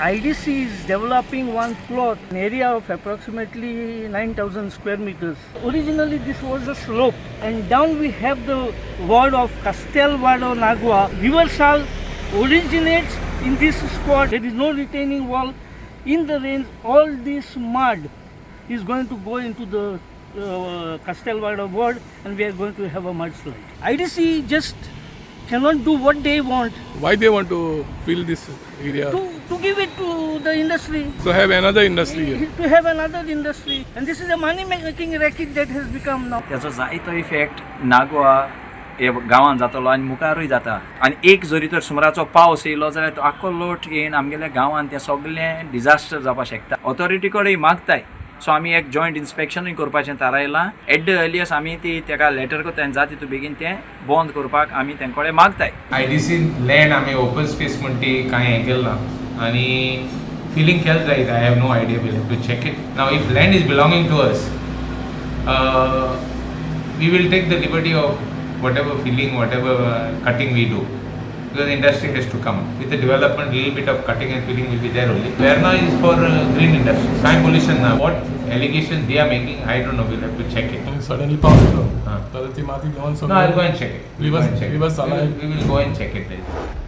IDC is developing one plot, an area of approximately 9,000 square meters. Originally, this was a slope, and down we have the ward of Castelvado Nagua. River Sal originates in this spot. There is no retaining wall. In the rains, all this mud is going to go into the Castelvado ward, and we are going to have a mudslide. IDC just cannot do what they want. Why they want to fill this area? To give it to the industry. So have another industry here. To have another industry. And this is a money making racket that has become now. त्याचो जायतो effect Nagwa हे गांवांत जातलो आनी मुखारूय जाता. आनी एक जरी तर सुमाराचो पावस येयलो जाल्यार तो आख्खो लोट येवन आमगेल्या गांवांत तें सगळें डिजास्टर जावपाक शकता. ऑथॉरिटी कडेन मागताय. सो आमी एक जॉयंट इन्स्पेक्शनूय करपाचें थारायलां. एट the earliest आमी ती तेका लेटर करता आनी जाता तितू बेगीन तें बंद करपाक आमी तेंचे कडेन मागताय. आयडीसी लँड आमी ओपन स्पेस म्हण ती कांय हें केलें ना आनी फिलींग केलें जायत. I have no idea, we'll have to check it. Now if land is belonging to us, we will take the liberty of whatever filling, whatever cutting we do, because the industry has to come. With the development, little bit of cutting and filling will be there only. Verna is for green industry, sign pollution now. What allegations they are making, I don't know, we'll have to check it. आनी suddenly पावस येयलो हा. जाल्यार ती माती घेवन No, I'll go and check it. We'll go Reverse- and check it. Reverse We will, आला. We will go and check it.